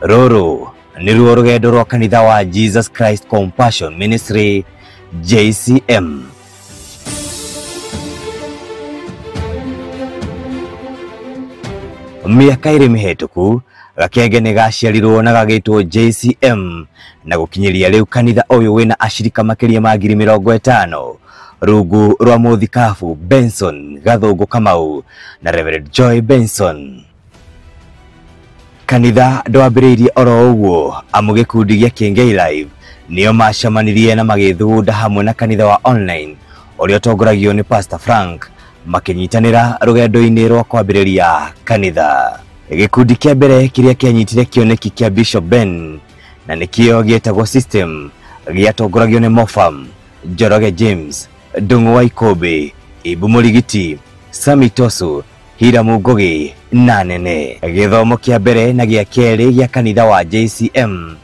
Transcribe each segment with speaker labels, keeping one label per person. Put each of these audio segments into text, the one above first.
Speaker 1: Rũrũ nĩruo rũgendo rwa kanitha wa Jesus Christ Compassion Ministry JCM. Mĩaka ĩrĩ mĩhetũku gakenge nĩ gaciarirwo na gagĩtwo JCM na gũkinyĩria rĩu kanitha ũyũ wĩna acirika makĩria ma 50,000 rungu rwa mũthikabu Benson Gathũngũ Kamau na Reverend Joy Benson. Kanitha ndwambĩrĩirie oro ũguo amu gĩkundi gĩa Kĩengei Live nĩo macemanirie na magĩthugunda hamwe na kanitha wa online ũrĩa ũtongoragio nĩ Pastor Frank makĩnyitanĩra rũgendo-inĩ rwa kwambĩrĩria kanitha. Gĩkundi kĩa mbere kĩrĩa kĩanyitire kĩoneki kĩa Bishop Ben na nĩkĩo gĩetagwo System gĩatongoragio nĩ Mofam, Njoroge James, Ndung'u wa Ikũmbĩ, Ibu Mũrigiti, Sami Tosu, Hiramu Ngugi na nene. Gĩthomo kĩa mbere na gĩa kerĩ gĩa kanitha wa JCM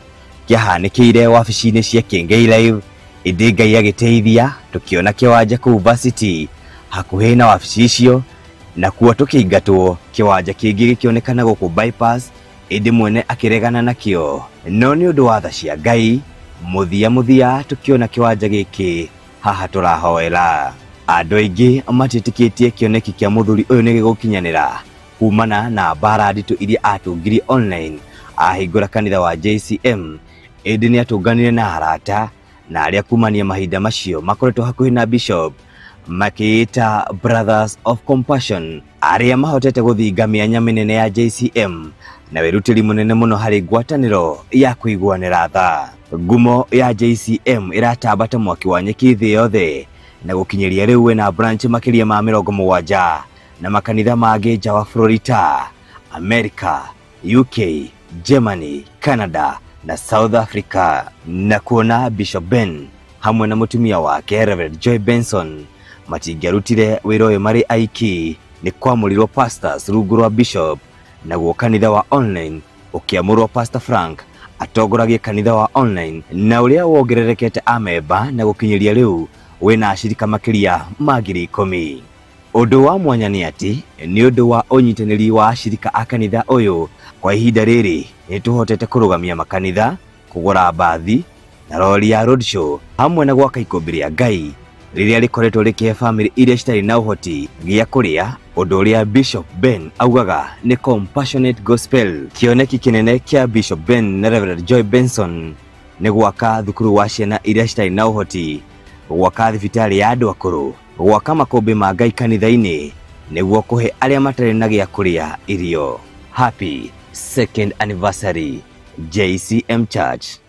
Speaker 1: kĩahanĩkĩire wabici-inĩ cia Kĩengei Live, ĩndĩ Ngai agĩteithia tũkĩona kĩwanja kũu Varsity hakuhĩ na wabici icio, na kuo tũkĩingatwo kĩwanja kĩngĩ gĩkĩonekana gũkũ bypass, ĩndĩ mwene akĩregana nakĩo. No nĩ ũndũ wa tha cia Ngai, mũthia mũthia tũkĩona kĩwanja gĩkĩ haha tũrahoera. Andũ aingĩ matiĩtĩkĩtie kĩoneki kĩa mũthuri ũyũ nĩ gĩgũkinyanĩra kumana na mbara nditũ iria atũngirie online ahingũra kanitha wa JCM, ĩndĩ nĩ atũnganire na arata na arĩa kumania mahinda macio makoretwo hakuhĩ na Bishop makĩĩta Brothers of Compassion, arĩa mahotete gũthinga mĩanya mĩnene ya JCM na wĩrutĩri mũnene mũno harĩ ngwatanĩro ya kũiguanĩra tha. Ngumo ya JCM ĩratamba ta mwaki wa nyeki thĩ yothe na gũkinyĩria rĩu wĩna branch makĩria ma 70 na makanitha mangĩ nja wa bũrũri ta America, UK, Germany, Canada na South Africa. Na kuona Bishop Ben hamwe na mũtumia wake Reverend Joy Benson matingĩarutire wĩra ũyũ marĩ aiki, nĩ kwamũrirwo pastors rungu rwa Bishop, naguo kanitha wa online ũkĩamũrwo Pastor Frank atongoragie kanitha wa online na ũrĩa wongererekete amemba na gũkinyĩria rĩu wĩna acirika makĩria ma 10,000. Ũndũ wa mwanya nĩ atĩ nĩ ũndũ wa ũnyitanĩri wa acirika a kanitha ũyũ kwa ihinda rĩrĩ nĩ tũhotete kũrũgamia makanitha, kũgũra mbathi na rori ya roadshow hamwe na gwaka ikũmbĩ rĩa Ngai rĩrĩa rĩkoretwo rĩkĩhe bamĩrĩ iria citarĩ na ũhoti gĩa kũrĩa, ũndũ ũrĩa Bishop Ben augaga nĩ compassionate gospel. Kĩoneki kĩnene kĩa Bishop Ben na Reverend Joy Benson nĩ gwaka thukuru wa ciana iria citarĩ na ũhoti, gwaka thibitarĩ ya andũ akũrũ, gwaka makũmbĩ ma Ngai kanitha-inĩ nĩguo kũhe arĩa matarĩ na gĩa kũrĩa irio. Happy second anniversary JCM Church.